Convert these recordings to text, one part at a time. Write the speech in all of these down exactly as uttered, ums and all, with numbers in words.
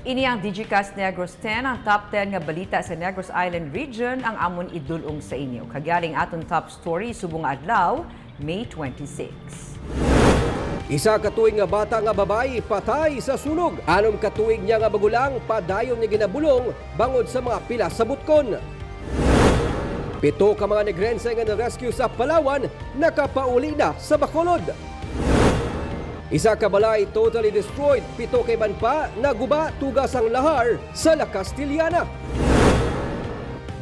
Ini ang Digicast Negros ten, ang top ten nga balita sa Negros Island Region ang amon idul-ong sa inyo. Kag yari ang aton top story subong nga adlaw, May twenty-six. Isa ka tuig nga bata nga babayi patay sa sunog. Anom ka tuig niya nga magulang padayon niya ginabulong bangod sa mga pilas sa butkon. Pito ka mga Negrense nga na-rescue sa Palawan nakapauli na sa Bacolod. Isa ka balay totally destroyed, pito ka iban pa naguba tuga sang lahar sa La Castellana.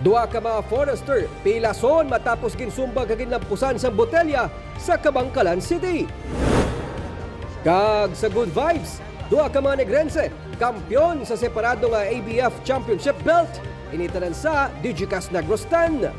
Duha ka mga forester pilason matapos ginsumbag kag ginlampusan sang botelya sa Kabankalan City. Kag sa Good Vibes, duha ka mga Negrense kampiyon sa separado nga A B F Championship belt. Ini tanan sa Digicast Negros ten.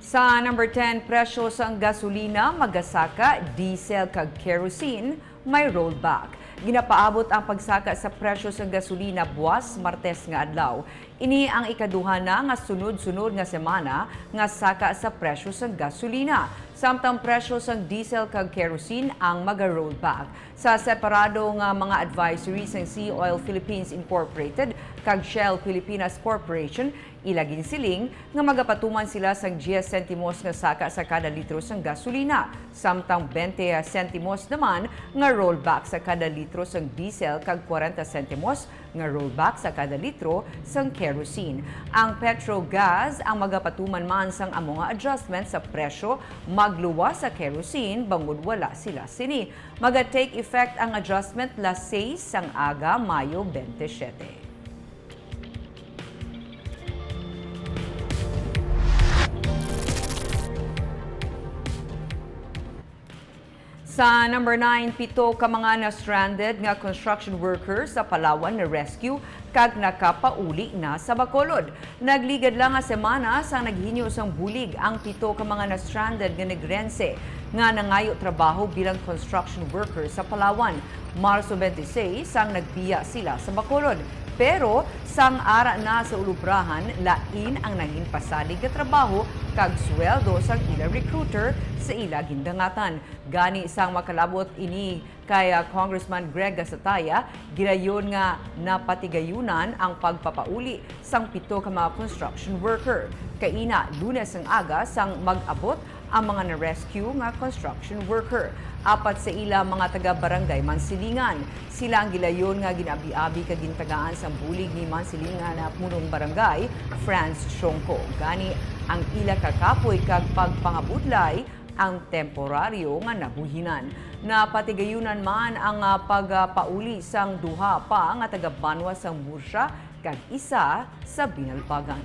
Sa number ten, presyo sang gasolina, magasaka, diesel kag kerosene may rollback. Ginapaabot ang pagsaka sa presyo sang gasolina buwas Martes nga adlaw. Ini ang ikaduha na nga sunod-sunod nga semana nga saka sa presyo sang gasolina, samtang presyo sang diesel kag kerosene ang maga-rollback. Sa separado nga mga advisory sang Sea Oil Philippines Incorporated kag Shell Pilipinas Corporation, ila ginsiling nga magapatuman sila sang diyes sentimos nga saka sa kada litro sang gasolina, samtang bente sentimos naman nga rollback sa kada litro sang diesel kag kwarenta sentimos nga rollback sa kada litro sang kerosene. Ang Petro Gas ang magapatuman man sang amo nga adjustment sa presyo magluwas sa kerosene bangod wala sila sini. Maga-take effect ang adjustment las seis sang aga, Mayo twenty-seven. Sa number nine, pito ka mga na-stranded nga construction workers sa Palawan na-rescue kag nakapauli na sa Bacolod. Nagligad lang nga semana sang naghinyo sang bulig ang pito ka mga na-stranded nga Negrense nga nangayo trabaho bilang construction worker sa Palawan. Marso twenty-six sang nagbiya sila sa Bacolod. Pero sang ara na sa ulubrahan, lain ang nangin pasalig nga trabaho kag sweldo sang ila recruiter sa ila gindangatan. Gani, sang makalabot ini kay, ah, Congressman Greg Gasataya, gilayon nga napatigayunan ang pagpapauli sang pito ka mga construction worker. Kaina, Lunes ang aga sang mag-abot ang mga na-rescue nga construction worker. Apat sa ila mga taga-Barangay Mansilingan. Sila ang gilayon nga gin-abi-abi kag gintagaan sang bulig ni Mansilingan nga punong barangay, Franz Chongco. Gani, ang ila ka kapoy kag pagpangabudlay ang temporaryo nga nabuhinan. Napatigayunan man ang, ah, pagpauli sang duha pa nga taga-banwa sang Murcia kag isa sa Binalbagan.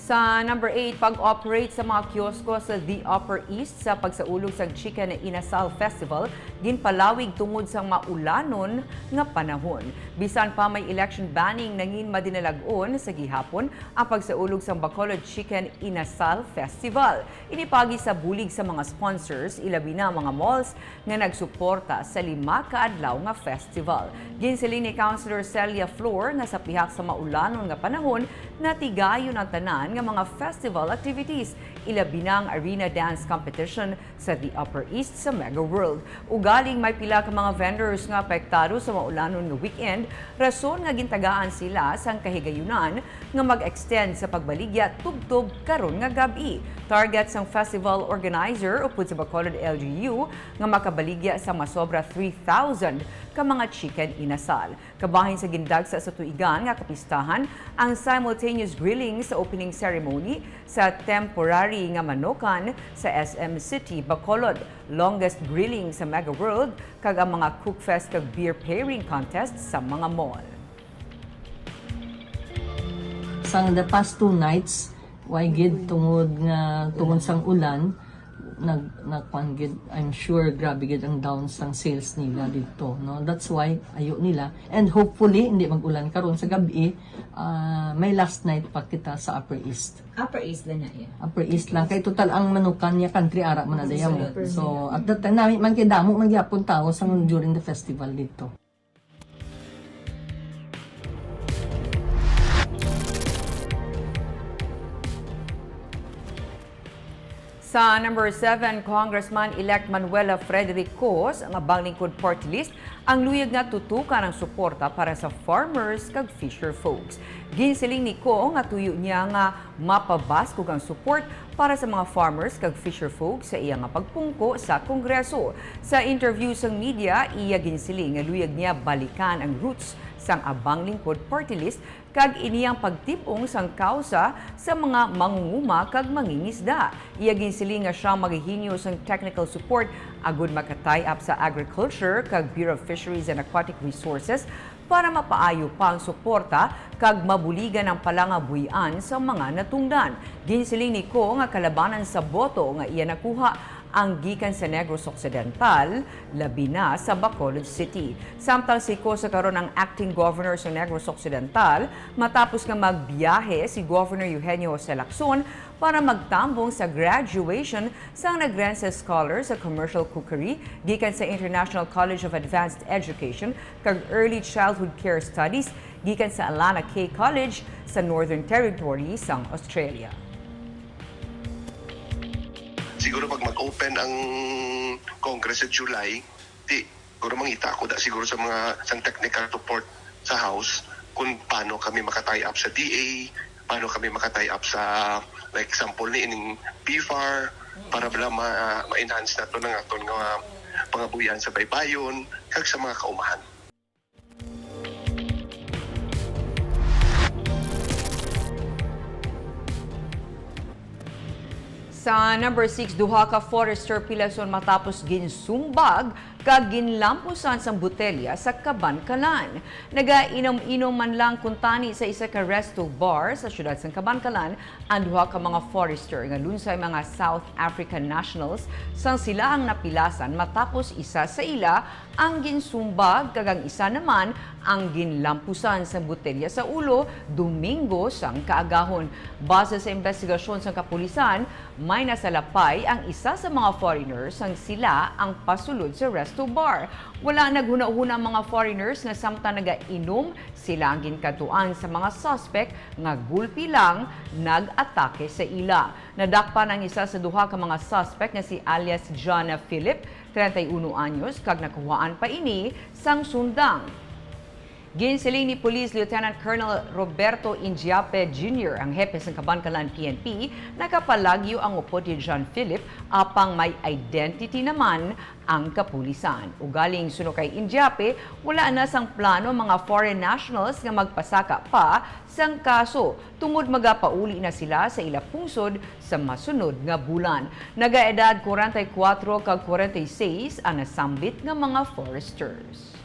Sa number eight, pag-operate sa mga kiosko sa The Upper East sa pagsaulog sang Chicken Inasal Festival ginpalawig tungod sang maulanon nga panahon. Bisan pa may election banning, nangin madinalag-on sa gihapon ang pagsaulog sang Bacolod Chicken Inasal Festival. Ini paagi sa bulig sa mga sponsors, ilabi na mga malls nga nagsuporta sa lima ka adlaw nga festival. Ginsiling ni Councilor Celia Flor nga sa pihak sa maulanon nga panahon, natigayon ang tanan nga mga festival activities, ilabi na ang arena dance competition sa The Upper East sa Mega World. Ugaling may pila ka mga vendors nga apektado sa maulanon nga weekend, rason nga gintagaan sila sang kahigayunan nga mag-extend sa pagbaligya tubtob karon nga gab-i. Target sang festival organizer upod sa Bacolod L G U nga makabaligya sa masobra three thousand ka mga chicken inasal. Kabahin sa gindagsa sa tuigan nga kapistahan ang simultaneous grilling sa opening ceremony sa temporary nga manokan sa S M City Bacolod. Longest grilling sa Mega World kag ang mga cook fest kag beer pairing contest sa mga mall. Sang the past two nights, way gid tungod nga, tungod sang ulan, Nag-, nagkuan gid, I'm sure grabe gid ang down sang sales nila dito, no? That's why ayo nila. And hopefully, hindi mag-ulan karon sa gabi, ah, may last night pa kita sa Upper East. Upper East lang na iya. Upper East lang. Kay total ang Manukan niya country ara man na daya mo. Sulod. So, at that time, nami man kay damo man gyapon tao sa during the festival dito. Sa number seven, Congressman-elect Manuela Frederick Co sa Abang Lingkod Party List ang luyag nga tutukan ang suporta para sa farmers kag fisher folks. Ginsiling ni Co nga tuyo niya nga mapabaskog ang support para sa mga farmers kag fisher folks sa iya nga pagpungko sa Kongreso. Sa interview sang media, iya ginsiling nga luyag niya balikan ang roots sang Abang Lingkod Party List kag ini ang pagtib-ong sang kausa sa mga mangunguma kag mangingisda. Iya ginsiling nga siya maghihinyo sang technical support agud maka-tie up sa agriculture kag Bureau of Fisheries and Aquatic Resources para mapaayo pa ang suporta kag mabuligan ang palangabuhian sa mga natungdan. Ginsiling ni Co nga kalabanan sa boto nga iya nakuha ang gikan sa Negros Occidental, labi na sa Bacolod City. Samtang si Co sa karon ang acting governor sa Negros Occidental, matapos nga magbiyahe si Governor Eugenio Jose Lacson para magtambong sa graduation sang Negrense Scholar sa Commercial Cookery gikan sa International College of Advanced Education kag Early Childhood Care Studies gikan sa Alana K College sa Northern Territory sang Australia. Siguro pag mag-open ang Congress sa July, di, siguro mangita ako da siguro sa mga, sang technical support sa House kung paano kami maka-tie up sa D A, paano kami maka-tie up sa, like, example ni ining P far, para bala ma-, ma-enhance nato ang aton nga pangabuhian sa baybayon kag sa mga kaumahan. Sa number six, duha ka forester pilason matapos ginsumbag kag ginlampusan sang botelya sa Kabankalan. Nagainom-inom man lang kuntani sa isa ka resto bar sa siyudad sang Kabankalan ang duha ka mga forester nga lunsay mga South African nationals sang sila ang napilasan matapos isa sa ila ang ginsumbag kag ang isa naman ang ginlampusan sang botelya sa ulo Domingo sang kaagahon. Base sa imbestigasyon sang kapulisan, may nasalapay ang isa sa mga foreigner sang sila ang pasulod sa resto bar. Wala naghunahuna ang mga foreigners nga samtang nagainom, sila ang ginkadtuan sa mga suspect nga gulpi lang nag-atake sa ila. Nadakpan ang isa sa duha ka mga suspect nga si alias John Philip, treinta y uno anyos, kag nakuhaan pa ini sang sundang. Ginsiling ni Police Lieutenant Colonel Roberto Indiape Junior, ang hepe sang Kabankalan P N P, nakapalagyo ang upod ni John Philip, apang may identity naman ang kapulisan. Ugaling suno kay Indiape, wala na sang plano mga foreign nationals nga magpasaka pa sang kaso tungod magapauli na sila sa ila pungsod sa masunod nga bulan. Nagaedad kwarenta y kuwatro kag kwarenta y seis ang nasambit nga mga foresters.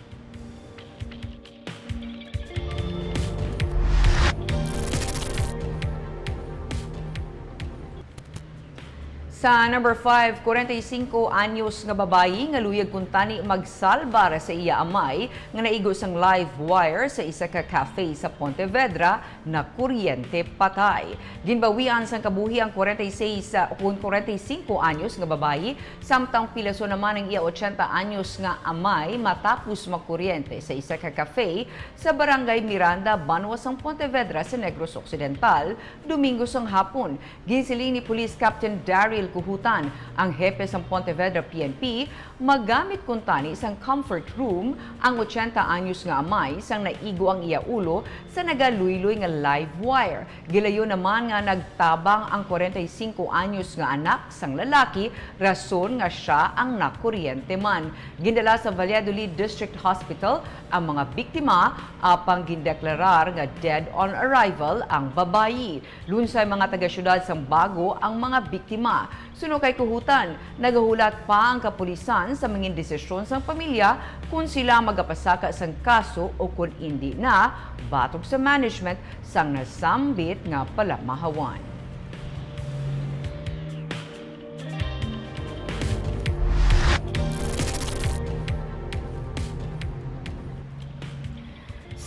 Sa number five, kwarenta y singko anyos nga babayi nga luyag kuntani magsalbar sa iya amay nga naigo sang live wire sa isa ka cafe sa Pontevedra, nakuryente patay. Ginbawian sang kabuhi ang kwarenta y seis, ah, ukon kwarenta y singko anyos nga babayi, samtang pilason naman ang iya ochenta anyos nga amay matapos makuryente sa isa ka cafe sa Barangay Miranda, banwa sang Pontevedra sa Negros Occidental, Domingo sang hapon. Ginsiling ni Police Captain Daryl Kuhutan, ang hepe sang Pontevedra P N P, magamit kuntani sang comfort room ang ochenta anyos nga amay sang naigo ang iya ulo sa nagaluyloy nga live wire. Gilayon naman nga nagtabang ang kwarenta y singko anyos nga anak sang lalaki, rason nga sia ang nakuryente man. Gindala sa Valladolid District Hospital ang mga biktima, apang gindeklarar nga dead on arrival ang babayi. Lunsay mga taga-siyudad sang Bago ang mga biktima. Suno kay Kuhutan, nagahulat pa ang kapulisan sa mangin desisyon sang pamilya kon sila magapasaka sang kaso o kon indi na, batok sa management sang nasambit nga palamahawan.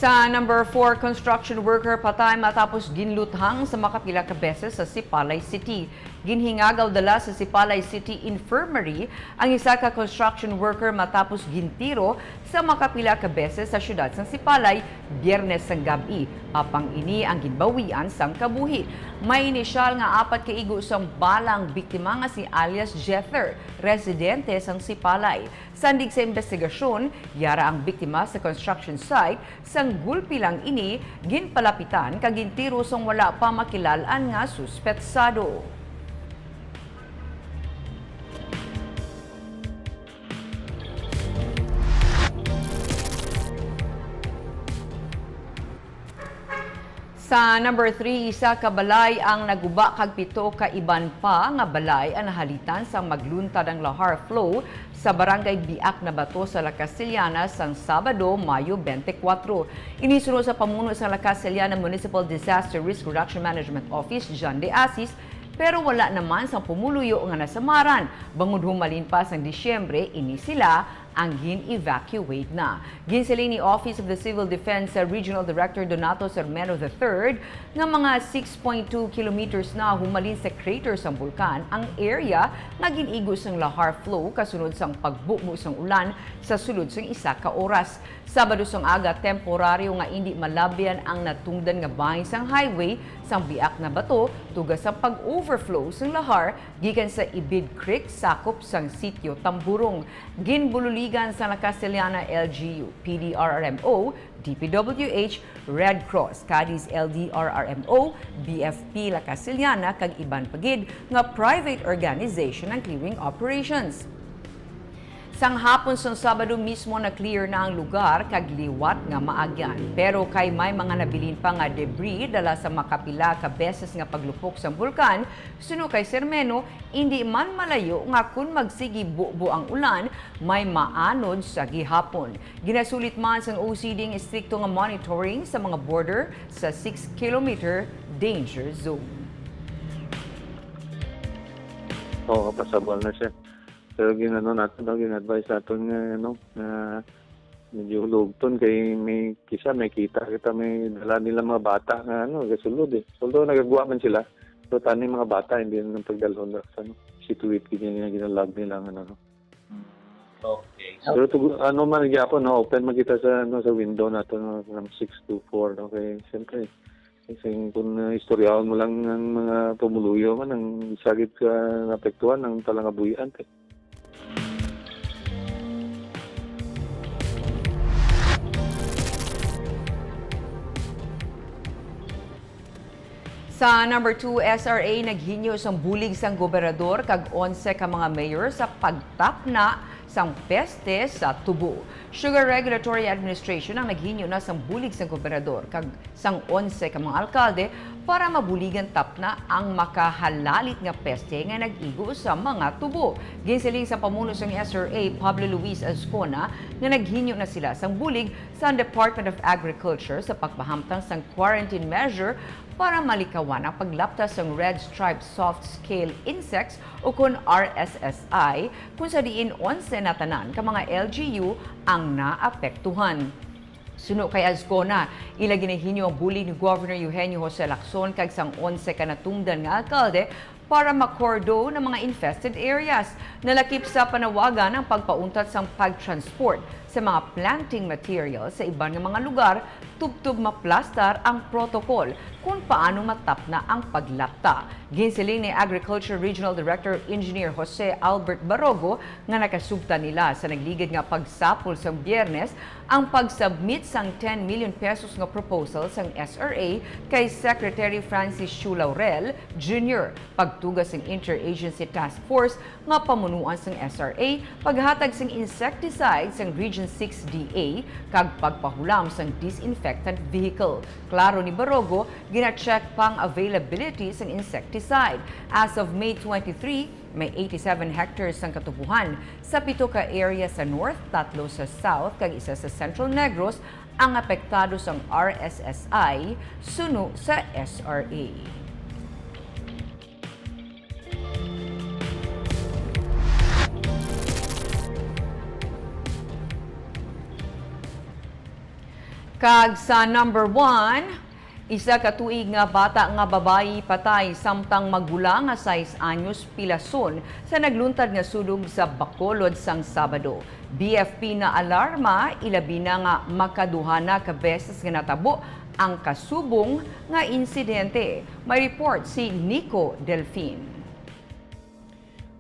Sa number four, construction worker patay matapos ginluthang sa makapila ka beses sa Sipalay City. Ginhingagaw dala sa Sipalay City Infirmary ang isa ka construction worker matapos gintiro sa makapila ka beses sa siyudad sang Sipalay, Biyernes sang gab-i. Apang ini ang ginbawian sang kabuhi. May inisyal nga apat ka igo sang bala ang biktima nga si alias Jether, residente sang Sipalay. Sandig sa imbestigasyon, yara ang biktima sa construction site sang gulpi lang ini ginpalapitan kag gintiro sang wala pa makilal-an nga suspetsado. Sa number three, isa ka balay ang naguba kag pito ka iban pa nga balay ang nahalitan sang magluntad ang lahar flow sa Barangay Biak na Bato sa La Castellana sang Sabado, Mayo twenty-four. Ini suno sa pamuno sa La Castellana Municipal Disaster Risk Reduction Management Office, John De Asis, pero wala naman sang pumuluyo nga nasamaran bangod humalin pa sang Disyembre ini sila ang gin-evacuate na. Ginsiling ni Office of the Civil Defense Regional Director Donato Sermeno the third nga mga six point two kilometers na humalin sa crater sang bulkan ang area nga gin-igo sang lahar flow kasunod sang pagbubo sang ulan sa sulod sang isa ka oras. Sabado sang aga, temporaryo nga indi malabyan ang natungdan nga bahin sang highway sang Biak na Bato tuga sang pag-overflow sang lahar gikan sa Ibid Creek sakop sang Sitio Tamburong. Ginbululigan sang La Castellana L G U, P D R R M O, D P W H, Red Cross, Cadiz L D R R M O, B F P La Castellana, kag iban pa gid nga private organization ang clearing operations. Sang hapon sang Sabado mismo, na-clear na ang lugar kag liwat nga maagyan. Pero kay may mga nabilin pa nga debris dala sa makapila ka beses nga paglupok sang bulkan, suno kay Sermeno, indi man malayo nga kon magsigi bubo ang ulan, may maanod sa gihapon. Ginasulit man sang O C D ang estrikto nga monitoring sa mga border sa six kilometer danger zone. Oo, pasabol na siya. Pero ginano naton, no, gin-advise naton nga, ano, nga medyo hulugton kay may, kisa may kita kita, may dala nila mga bata nga, ano, gasulod, eh. Although nagagwa man sila, pero tani mga bata, hindi na pagdalhon na, ano, situate gid nga ginalag nila nga, ano. Okay. Pero tug-, ano man gyapon, no, open man kita sa, ano, sa window nato, no, from six to four, no, kay siyempre, kasi kung, uh, istoryahon mo lang ang mga pumuluyo man, ang isa gid ka naapektuhan ang talangabuhian, eh. Sa number two, S R A naghinyo sang bulig sang gobernador kag onse ka mga mayor sa pagtapna sang peste sa tubo. Sugar Regulatory Administration ang naghinyo na sang bulig sang gobernador kag sang onse ka mga alkalde para mabuligan tapna ang makahalalit nga peste nga nag-igo sa mga tubo. Ginsiling sa pamuno sang S R A, Pablo Luis Azcona, nga naghinyo na sila sang bulig sa Department of Agriculture sa pagpahamtang sang quarantine measure para malikawan ang paglapta sang red stripe soft scale insects, ukon R S S I, kung sa diin onse na tanan ka mga L G U ang naapektuhan. Suno kay Azcona, ila ginahinyo ang bulig ni Governor Eugenio Jose Lacson kag sang onse ka natungdan nga alkalde para ma-cordon ang mga infested areas. Nalakip sa panawagan ang pagpauntat sang pag-transport sa mga planting materials sa iban nga mga lugar tubtob maplastar ang protocol kung paano matapna ang paglapta. Ginsiling ni Agriculture Regional Director Engineer Jose Albert Barogo nga nakasugtan nila sa nagligad nga pagsapol sang Biyernes ang pag-submit sang ten million pesos nga proposal sang S R A kay Secretary Francis Chu Laurel Junior, pagtuga sang Interagency Task Force nga pamunuan sang S R A, paghatag sang insecticide sang Region six D A, kag pagpahulam sang disinfectant vehicle. Klaro ni Barogo, gina-check pa ang availability sang insecticide. As of May twenty-three, may eighty-seven hectares sang katubohan sa pito ka area sa North, tatlo sa South, kag isa sa Central Negros ang apektado sang R S S I suno sa S R A. Kag sa number one, isa ka tuig nga bata nga babayi patay samtang magulang nga sais anyos pilason sa nagluntad nga sunog sa Bacolod sang Sabado. B F P naalarma, ilabi na nga makaduha na ka beses nga natabo ang kasubong nga insidente. May report si Nico Delfin.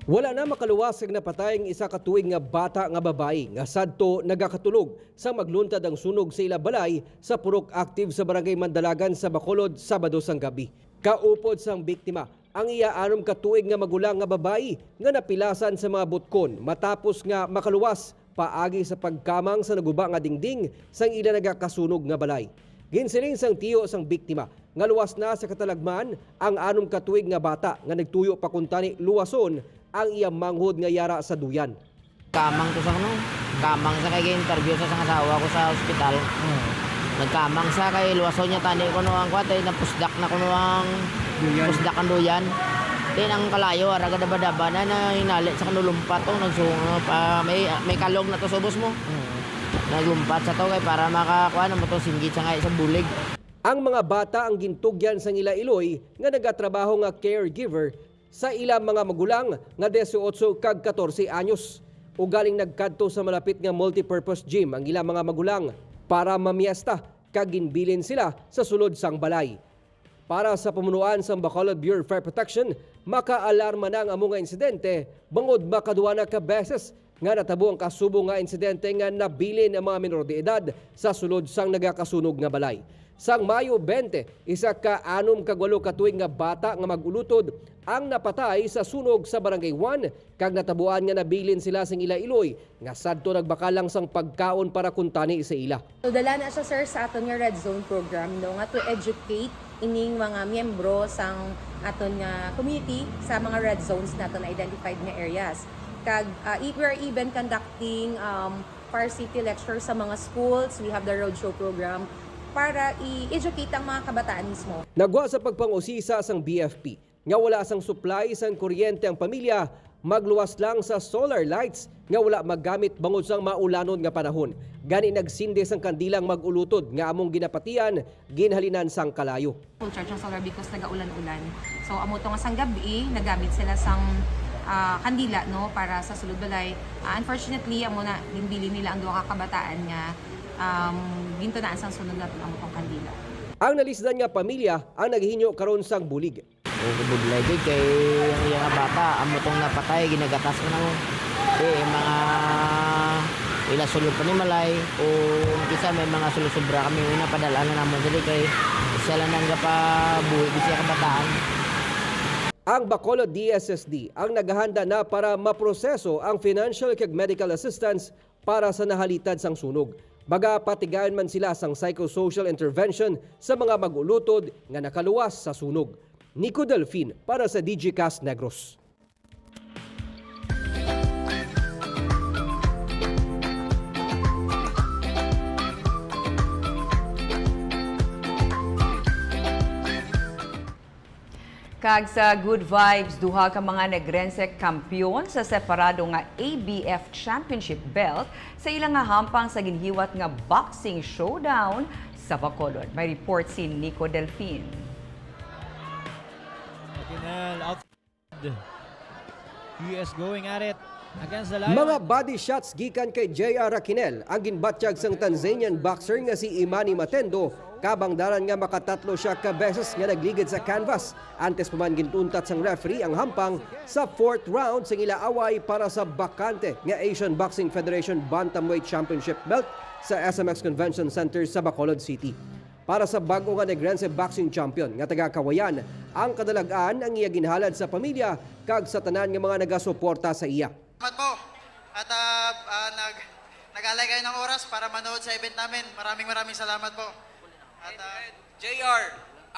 Wala na makaluwas kag napatay ang isa ka tuig nga bata nga babayi nga sadto nagakatulog sang magluntad ang sunog sa ila balay sa Purok Active sa Barangay Mandalagan sa Bacolod, Sabado sang gabi. Kaupod sang biktima ang iya anom ka tuig nga magulang nga babayi nga napilasan sa mga butkon matapos nga makaluwas paagi sa pagkamang sa naguba nga dingding sang ila nagakasunog nga balay. Ginsiling sang tiyo sang biktima nga luwas na sa katalagman ang anom ka tuig nga bata nga nagtuyo pa kuntani luwason ang iya manghod nga yara sa duyan. Kamang to sa ano, kamang sa kay interview sa, sa asawa ko sa ospital. Hmm. Nagkamang sa kay luwason niya tani kuno ang kwate, napusdak na kuno ang Duyan. Pusdak ang duyan. Then ang kalayo, ara gad daba-daba na, na hinali sa kanulumpat to, nagsungo pa, may, may kalog na to sa ubos mo. Hmm. Naglumpat sa to kay para makakuha na mo to, singgit sa nga sa bulig. Ang mga bata ang gintugyan sang ila iloy nga nagatrabaho nga caregiver sa ila mga magulang nga dieciocho kag catorce anyos. Ugaling nagkadto sa malapit nga multipurpose gym ang ila mga magulang para mamiesta kag ginbilin sila sa sulod sang balay. Para sa pamunuan sang Bacolod Bureau of Fire Protection, makaalarma na ang amo nga insidente bangod makaduha na ka beses nga natabo ang kasubong nga insidente nga nabilin ang mga menor de edad sa sulod sang nagakasunog nga balay. Sang Mayo twenty, isa ka anom kag walo ka tuig nga bata nga mag-ulutod ang napatay sa sunog sa Barangay one, kag natabuan nga nabilin sila sing ila iloy nga sadto nagbakal lang sang pagkaon para kuntani sa ila. So, dala na siya, sir, sa aton nga Red Zone program, no, nga to educate ining mga miyembro sang aton nga community sa mga red zones naton na identified nga areas. Kag, ah, i-, we are even conducting, um, fire safety lecture sa mga schools. We have the roadshow program para i-educate ang mga kabataan mismo. Nagwa sa pagpangusisa sang B F P nga wala sang supply sang kuryente ang pamilya, magluwas lang sa solar lights nga wala magamit bangod sang maulanon nga panahon. Gani nagsindi sang kandila ang mag-ulutod nga among ginapatian ginhalinan sang kalayo. Full charge ang solar because nagaulan-ulan. So, amo to nga sang gab-i, nagamit sila sang, ah, kandila, no, para sa sulod balay. Ah, unfortunately, amo na, ginbilin nila ang duha ka kabataan nga, um, gintunaan sang sunog naton amo tong kandila. Ang nalisdan nga pamilya ang naghinyo karon sang bulig. O, budlay gid kay ang iya nga bata, amo tong napatay, ginagatas ko na mo. Kay mga ila sulod panimalay, o kisa may mga sulusubra kami, una, padal-an na namon diri kay isa lang nang gapabuhi gid siya kabataan. Ang Bacolod D S S D ang naghahanda na para maproseso ang financial kag medical assistance para sa nahalitad sang sunog. Magapatigayon man sila sang psychosocial intervention sa mga mag-ulutod nga nakaluwas sa sunog. Nico Delfin para sa Digicast Negros. Kag sa Good Vibes, duha ka mga Negrense kampiyon sa separado nga A B F Championship belt sa ila nga hampang sa ginhiwat nga Boxing Showdown sa Bacolod. May report si Nico Delfin. Raquel out. He is going at it against the line. Mga body shots gikan kay J R Raquinel ang ginbatyag sang Tanzanian boxer nga si Imani Matendo, kabang daran nga makatatlo siya ka beses nga nagligid sa canvas. Antes pa man, gintuntat sang referee ang hampang sa fourth round sang ila away para sa bakante nga Asian Boxing Federation Bantamweight Championship belt sa S M X Convention Center sa Bacolod City. Para sa bag-o nga Negrense boxing champion nga taga Cauayan, ang kadalag-an ang iya ginhalad sa pamilya kag sa tanan nga mga nagasuporta sa iya. Salamat po. At, ah, ah, nag-, nag-alay kayo ng oras para manood sa event namin. Maraming, maraming salamat po. At, ah, J R,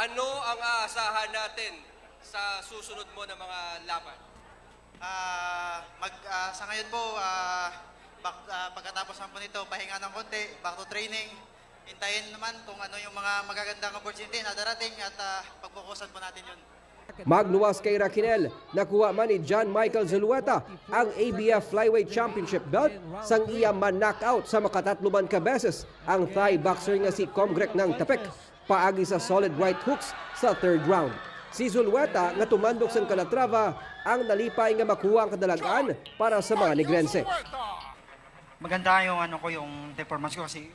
ano ang aasahan natin sa susunod mo na mga laban? Ah, mag-, ah, sa ngayon po, ah, bak-, ah, pagkatapos lang po nito, pahinga ng konti, back to training. Hintayin naman kung ano yung mga magagandang opportunity na darating at, ah, pagfocusan po natin yun. Magluwas kay Raquinel, nakuha man ni John Michael Zulueta ang A B F Flyweight Championship belt sang iya ma-knockout sa makatatlo man ka beses ang Thai boxer nga si Comgrek Nang Tapek paagi sa solid right hooks sa third round. Si Zulueta nga tumandok sang Calatrava ang nalipay nga makuha ang kadalag-an para sa mga Negrense. Maganda yung ano ko, yung performance ko kasi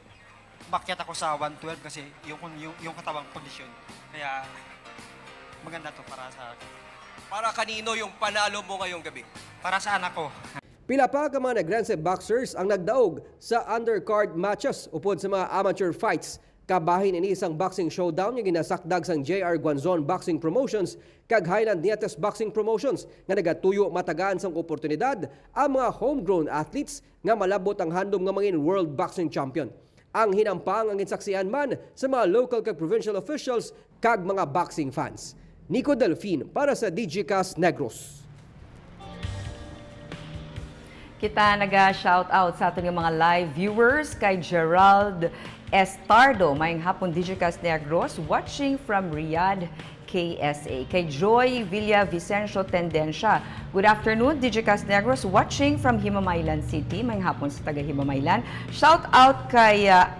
umakyat ako sa one twelve kasi yung yung, yung katawan ko kondisyon. Kaya maganda to para sa akin. Para kanino yung panalo mo ngayong gabi? Para sa anak ko. Pila pa ka mga Negrense boxers ang nagdaog sa undercard matches upod sa mga amateur fights. Kabahin ini sang boxing showdown nga ginasakdag sang J R Guanzon Boxing Promotions kag Highland Nietes Boxing Promotions nga nagatuyo matagaan sang oportunidad ang mga homegrown athletes nga malabot ang handom nga mangin world boxing champion. Ang hinampang ang ginsaksihan man sa mga local kag provincial officials kag mga boxing fans. Nico Delfin para sa Digicast Negros. Kita naga-shout out sa aton nga mga live viewers kay Gerald Estardo, mayong hapon Digicast Negros, watching from Riyadh, K S A. Kay Joy Villavicencio Tendencia, good afternoon Digicast Negros, watching from Himamaylan City, mayong hapon sa taga Himamaylan. Shout out kay ah,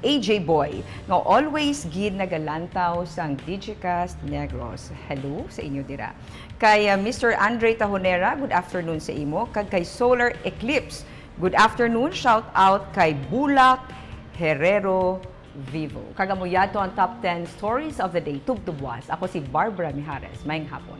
A J Boy, nga always gid nagalantaw sang Digicast Negros. Hello sa inyo dira. Kay ah, Mister Andre Tahonera, good afternoon sa imo. Kag kay Solar Eclipse, good afternoon. Shout out kay Bulak Herrero Vivo. Kag amo yadto ang top ten stories of the day. Tubtubwas. Ako si Barbara Mijares. Mayong hapon.